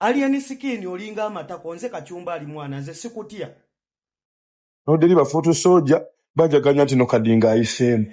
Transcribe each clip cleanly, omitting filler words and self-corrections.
Alien skin olinga amatako nze kachumba ali mwana nze sikutya. Noderi ba foot soldier bajaganya nti no Kadingo ayiseemu.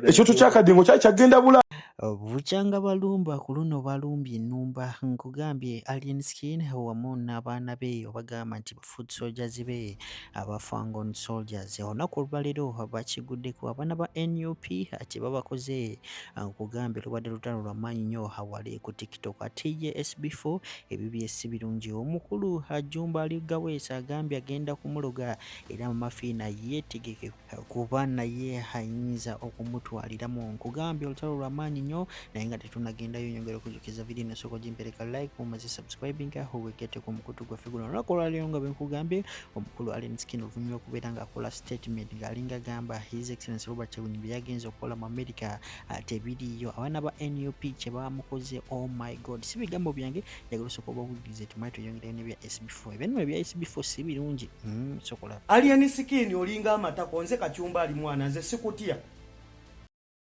Ekintu kya Kadingo kyali kyagenda bula. Bukyanga balumba ku luno balumbye ennumba nkugambye Alien Skin wamu n'abaana be obagamba nti ba foot soldiers be aba Fangon Soldiers olunaku olwaleero bakiguddeko abaana ba nup kye babakoze nkugambye lubadde lutalo lwa maanyi nnyo awali ku TikTok ate ye SB4 ebibye si birungi omukulu Jumba Ali Gaweesa agambye agenda kumuloga era Mama Fiina yeetegeke kuba naye ayinza okumutwaliramu. Nkugambye olutalo lwa maanyi nnyo naye nga tetunagendayo nyongera okujukiza vidiyo eno sooka ogimpereka like omaze subscribinga wegatte ku mukutu gwaffe guno olunaku olwaleero nga bwe nkugambye omukulu Allen Skin oluvannyuma okubeera ng'akola statement ng'alinga agamba His Excellency Robert Kyagulanyi bye yagenze okukola mu America tebiriiyo abaana ba nup kye bamukoze oh my god si bigambo byange njagala osooka obawulirize tumale tweyongereyo nebya sb4 ebyanno ebya sb4 si birungi hmm, sokola Alien skin olinga amatako nze kachumba ali mwana nze sikutya.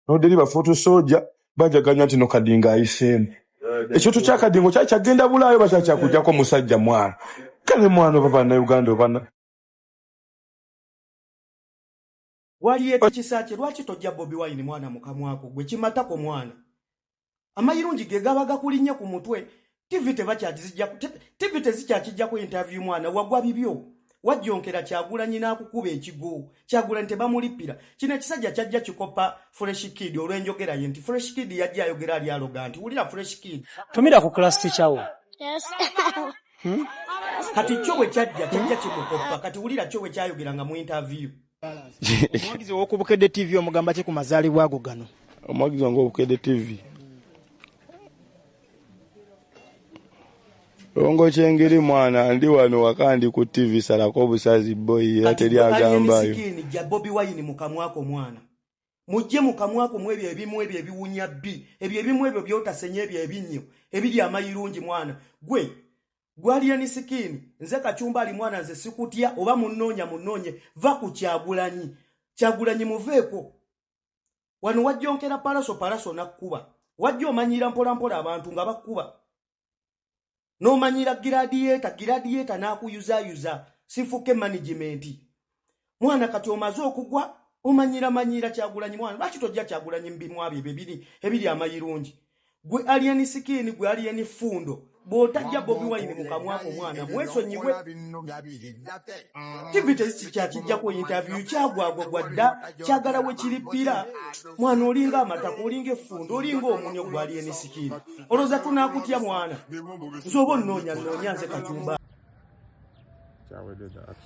Noderi ba foot soldier bajaganya nti no Kadingo ayiseemu. Ekintu kya Kadingo kyali kyagenda bulaayo oba kyali kyakujjako musajja mwana. Kale mwana oba bannayuganda oba Walieta kisakye lwaki tojja Bobi Wine mwana mukamwako gwe kimatako mwana amayirungi ge gaba gakulinye ku mutwe TV tebakyakizijja TV tezikyakijjako interview mwana wagwa bibyo wajjonkera Kyagulanyi n'akukuba ekigo Kyagulanyi tebamulippira kino ekisajja kyajja kikopa Fresh Kid olw'enjogera ye nti Fresh Kid yajja ayogera ali aloga nti wulira Fresh Kid tumira ku class teacher wo. Yes. Kati kyo bwe kyajja kyajja kimukoppa kati wulira kyo bwe kyayogeranga mu interview. Omuwagizi ow'oku Bukedde TV omugamba ki ku mazaalibwa go gano? Omuwagizi wange Obukedde TV Longo kyengeri mwana ndi wano waka ndi ku TV salako obusazi boy era Kati teri gwe Alien agambayo. Skin jja Bobi Wine mu kamwako mwana mujje mu kamwako mu ebyo ebimu ebyo ebiwunya bbi ebyo ebimu ebyo byotasenya ebyo ebinnyo ebiri amayirungi mwana gwe Gwe alien skin nze kachumbali mwana nze sikutya oba munonya munonye va ku kyagulanyi kyagulanyi muveeko wano wajjonkera palaso palaso nakkuba wajja omanyiira mpola mpola abantu nga bakkuba n'omanyiira giradiyeeta giradiyeeta n'akuyuzayuza sifuke management mwana kati omaze okugwa omanyira manyira kyagulanyi mwana lwaki tojja kyagulanyi mubimwa bye bebiri ebiri amayirungi gwe alien skin gwe alien fundo bw'otajja bobi wine mu kamwako mwana mwesonyiwe tv tezikikyakijjako interview kyagwagwa gwadda kyagala we kirippira mwana olinga amatako olinga effundo olinga omunyo gwe alien skin olowooza tunakutya mwana nze oba onnoonya nnoonya nze katumba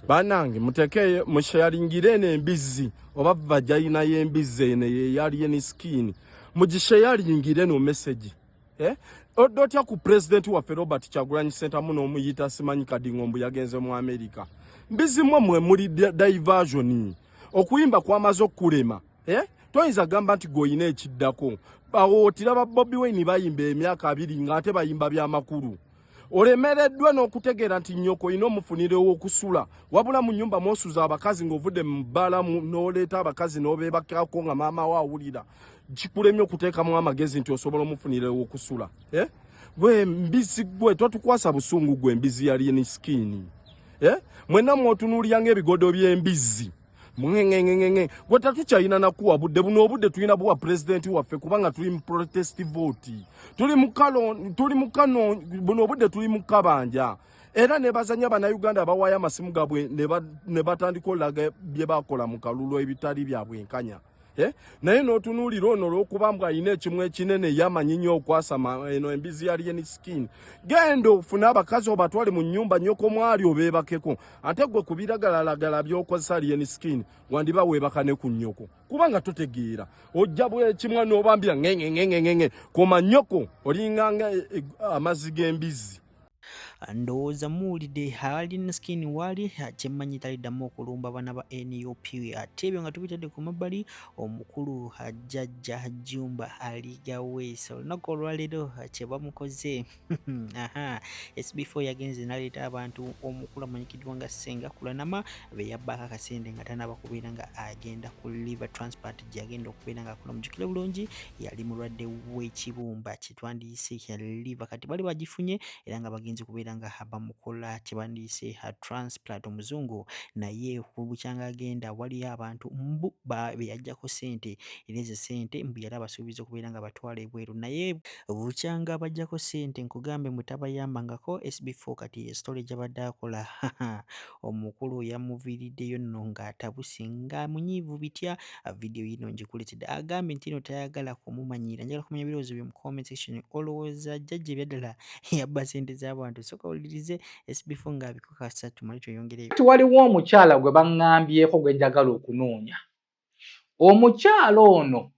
Banange mutekeyo musharingire eno embizzi oba vagina y'embizzi eno eyalien skin mugisharingire eno message eh? Odde otya ku president waffe Robert Kyagulanyi Ssentamu n'omuyita simanyi Kadingo mbu yagenze mu America. Mbizi mwe mwe muli diversion okuyimba kwamaze okukulema eh? Toyinza gamba nti gwe olina ekiddako awo otiraba Bobi Wine bayimba emyaka 20 ng'ate bayimba by'amakulu. Olemereddwa n'okutegeera nti nnyoko olina omufunira ew'okusula wabula mu nnyumba mw'osuza abakazi ng'ovudde mu bbaala n'oleeta abakazi n'obeebakako nga maama wo awulira kikulemye okuteekamu amagezi nti osobola omufunira ew'okusula eh? Gwe mbizi gwe totukwasa busungu gwe mbizi ya lini skin eh? Mwenna mwotunuulira ng'ebigodo by'embizzi mngengengenge gwe tatukyalina nakuwa budde buno obudde tulina buwa pulezidenti waffe kubanga tuli mu protest vote tuli mu kalo tuli mu kano buno obudde tuli mu kabanja era ne bazanya bannayuganda abawaayo amasimu gaabwe ne batandika olaga bye bakola mu kalulu ebitali bya bwenkanya eh? Naye n'otunuulira ono olw'okuba mbu alina ekimu ekinene ye amanyi nnyo okwasama eno embizi ya lien skin genda ofune abakazi obatwale mu nnyumba nnyoko mwali obeebakeko ate gwe ku biragalalagala by'okozesa lien skin wandiba weebaka ne ku nnyoko kubanga totegeera ojja bwekimwa n'obambira ngengengengenge koma nnyoko olinganga eh, eh, amazzi g'embizzi. Ndowooza muwulidde Alien Skin waali kyemmanyi taliddamu okulumba bana ba nup ate ebyo nga tubitadde ku mabbali omukulu jjajja Jumba Aligaweesa olunaku olwaleero kye bamukoze aha SB4 yagenze naleeta abantu omukulu amanyikiddwa nga Ssenga Kulanama be yabbaako akasente nga tanaba kubeera nga agenda ku liver transplant gye yagenda okubeera nga akola mujjukire bulungi yali mulwadde w'ekibumba kye twandiyise ekya liver kati bali bagifunye era nga bagenze kubeera okubeera nga bamukola kye bandiyise transplant omuzungu naye bukyanga agenda waliyo abantu mbu be yaggyako ssente era ezo ssente mbu yali abasuubiza okubeera nga batwala ebweru naye bukyanga abaggyako ssente nkugambye mbu tabayambangako. SB4 kati ye story gy'abadde akola omukulu yamuviiriddeyo nno ng'atabuse nga munyiivu bitya. Vidiyo yino ngikuleetedde agambye nti no tayagala kumumanyiira. Njagala kumanya ebirowoozo byo mu comment section. Olowooza jjajja ebyaddala yabba ssente z'abantu? Sooka owulirize SB4 ng'abikakasa tumale tweyongereyo. Kati waliwo omukyala gwe baŋŋambyeko gwe njagala okunoonya. Omukyala ono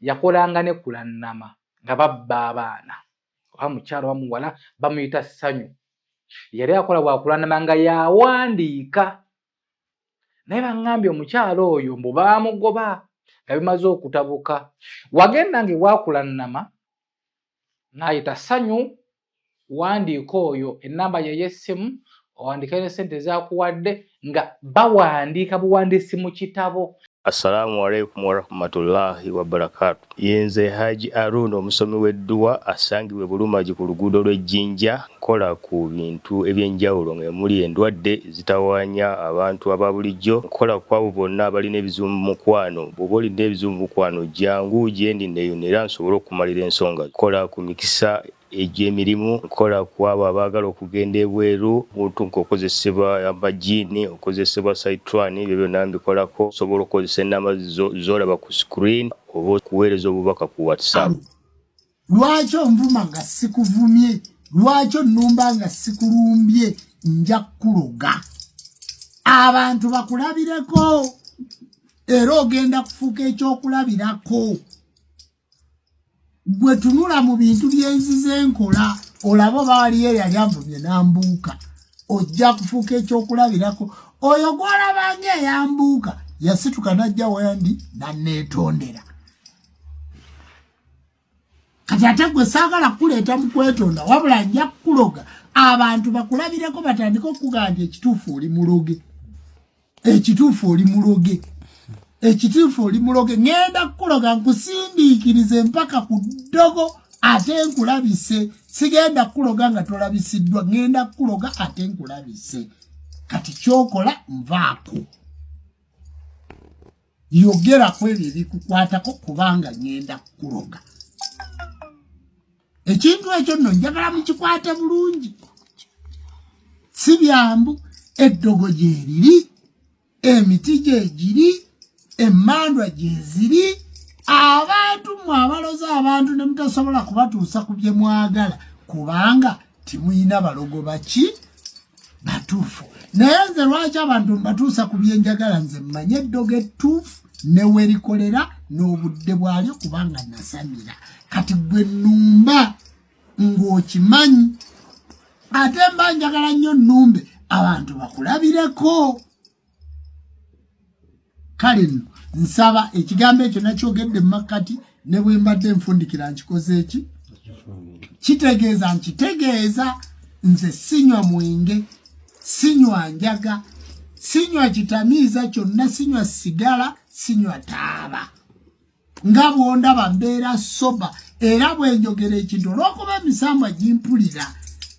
yakolanga ne Kulannama nga babba abaana, oba mukyala oba muwala, bamuyita Ssanyu. Yali akola bwa Kulannama nga yawandiika, naye baŋŋambye omukyala oyo mbu baamugoba nga bimaze okutabuka. Wagenda nga ewa Kulannama n'ayita Ssanyu, wandiika oyo ennamba ye ey'essimu, owandiike ne ssente z'akuwadde, nga bawandiika buwandiisi mu kitabo. Assalamu alaikum warahmatullahi wabarakatu. Yenze Haji Aruna, omusomi w'edduwa asangibwa e Bulumagi ku luguudo lw'Ejjinja. Nkola ku bintu ebyenjawulo ng'emuli endwadde ezitawaanya abantu aba bulijjo. Nkola ku abo bonna abalina ebizibu mu mukwano. Bw'oba olina ebizibu mu mukwano, jangu gyendi neeyune era nsobole okukumalira ensonga. Nkola ku mikisa egy'emirimu, nkola ku abo abaagala okugenda ebweru, muntu ng'okozesebwa amajiini, okozesebwa saitwani, ebyo byonna mbikolako. Osobola okukozesa ennamba z'olaba ku screen oba okuweereza obubaka ku WhatsApp. Lwaki onvuma nga sikuvumye? Lwaki onnumba nga sikulumbye? Nja kukuloga abantu bakulabireko era ogenda kufuuka ekyokulabirako. Gwe tunula mu bintu byenzize nkola olabe oba waliyo eyali anvumye n'ambuuka. Ojja kufuuka ekyokulabirako. Oyo gw'olabanga eyambuuka yasituka n'ajja wendi nanneetondera. Kati ate gwe saagala kukuleeta mu kwetonda, wabula nja kukuloga abantu bakulabireko batandike okukugamba nti ekituufu oli muloge, ekituufu oli muloge, ekituufu oli muloge. Ŋŋenda kukuloga nkusindiikirize mpaka ku ddogo ate nkulabise. Sigenda kukuloga nga tolabisiddwa, ŋŋenda kukuloga ate nkulabise. Kati kyokola, nvaako, yogera ku ebyo ebikukwatako kubanga ŋŋenda kukuloga. Ekintu ekyo nno njagala mukikwate bulungi, si byambu. Eddogo gyeriri, emiti gyegiri, emmandwa gyeziri. Abantu mmwe abaloza abantu ne mutasobola kubatuusa ku bye mwagala kubanga timuyina balogo baki batuufu. Naye nze lwaki abantu mbatuusa ku byenjagala? Nze mmanye eddogo ettuufu newerikolera n'obudde bwalyo kubanga nasamira. Kati gwe nnumba ng'okimanyi, ate mba njagala nnyo nnumbe abantu bakulabireko. Kale nno nsaba ekigambo ekyo nakyogedde mu makkati ne bwe mbadde nfundikira nkikoze eki kitegeeza nkitegeeza nze sinywa mwenge, sinywa njaga, sinywa kitamiiza kyonna, sinywa sigala, sinywa taaba. Nga bw'ondaba mbeera sober era bwe njogera ekintu, olw'okuba emisambwa gimpulira,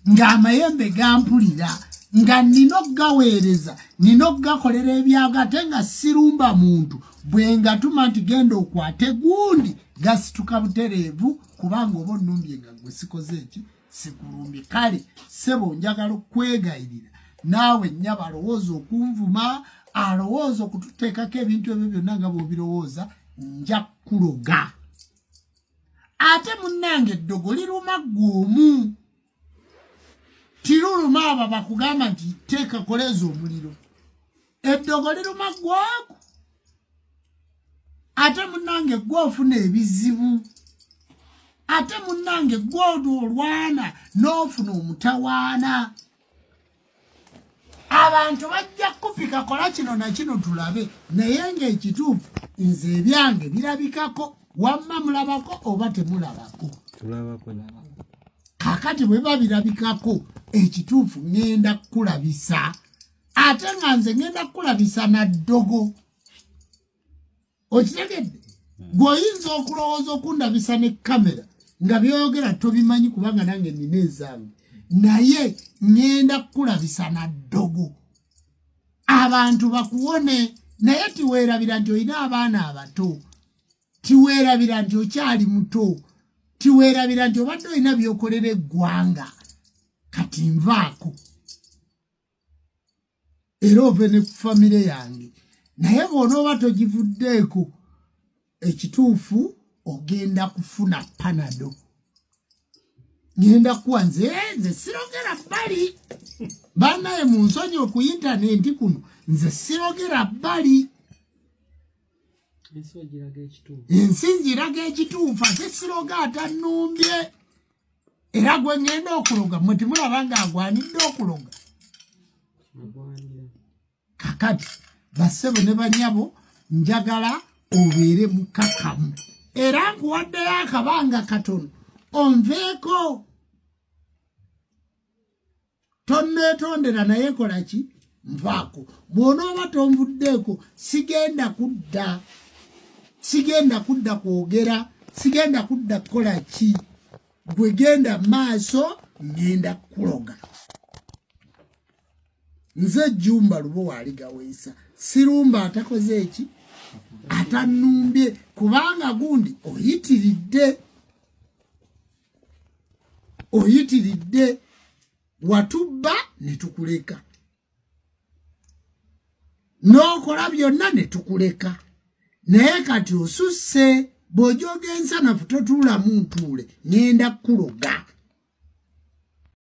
ng'amayembe gampulira, nga nina okugaweereza, nina okugakolera ebyago, ate nga sirumba muntu, bwe ngatuma nti genda okwate gundi, gasituka butereevu kubanga oba onnumbye nga gwe sikoze eki, sikulumbye. Kale ssebo, njagala okwegayirira naawe nnyaba alowooza okunvuma, alowooza okututeekako ebintu ebyo byonna nga bw'obirowooza, nja kukuloga. Ate munnange eddogo liruma ggwe omu, tiruluma abo bakugamba nti teeka koleeza omuliro. Eddogo liruma ggwaku, ate munnange gwe ofuna ebizibu, ate munnange gwe olwana n'ofuna omutawaana. Abantu bajja kupika kola kino na kino tulabe, naye ng'ekituufu nze ebyange birabikako. Wamma mulabako oba temulabako? Kakati bwe biba birabikako, ekituufu ŋŋenda kukulabisa, ate nga nze ŋŋenda kukulabisa na ddogo. Okitegedde? Gweoyinza okulowooza okundabisa ne kamera nga byoyogera tobimanyi, kubanga nange nina ezange. Naye ŋŋenda kukulabisa na ddogo, abantu bakuwone. Naye tiweerabira nti olina abaana abato, tiweerabira nti okyali muto, tiweerabira nti obadde olina by'okolera eggwanga. Kati nvaako era ove ne ku famire yange. Naye bw'onooba togivuddeeko, ekituufu ogenda kufuna panado. Ngenda kuwa nze sirogera bbali banaye mu nsonyi ku intanenti kuno, nze sirogera bbali, ensi ngiraga ekituufu, ate siroga atannumbye. Era gwe ŋŋenda okuloga mwe timulaba ng'agwanidde okuloga. Kakati bassebo ne banyabo, njagala obeere mukakamu, era nkuwaddeyo akabanga katono onveeko. Tonneetondera, naye kola ki, nvaako. Bw'onooba tonvuddeeko, sigenda kudda, sigenda kudda kwogera, sigenda kudda kukola ki. Gwe genda maaso, ŋŋenda kukuloga. Nze Jumba Lubowa Aligaweesa, sirumba atakoze eki, atannumbye, kubanga gundi oyitiridde, oyitiridde. Watubba ne tukuleka, n'okola byonna ne tukuleka, naye kati osusse. Bw'ojoga ensanafu totuulamu ntuule, ŋŋenda kukuloga.